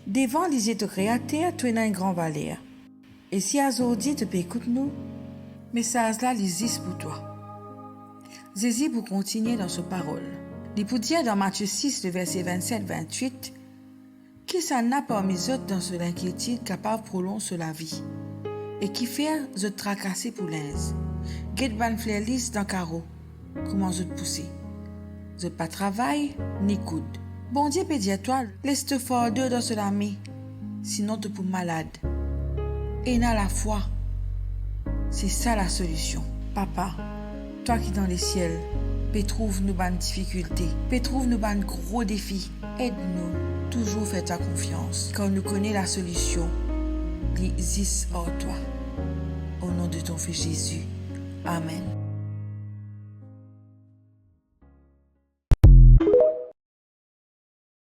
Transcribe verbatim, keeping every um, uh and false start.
Devan lizie to Kreater, to ena enn gran valer. E si azordi to pe ekout nou, mesaz la li zis pou twa. Zezi pou kontigne dan so parol. Li pou dir dan Matie sis, le verse vennset, vennwit, kisannla parmi zot dan so linkietid kapav prolonz so lavi? E kifer zot trakase pou linz? Get bann fler lis dan karo, kouma zot pouse. Zot pa travay, ni koud. Bondie pe dir twa, les to fardo dan so lame, sinon to pou malad. Ena lafwa. Se sa lasolision. Papa, twa ki dan lesiel, pe trouv nou bann difikilte, pe trouv nou bann gro defi. Ed nou touzour fer twa konfians, kan nou kone lasolision, li zis ar twa. O nom de ton Fils Jésus. Amen.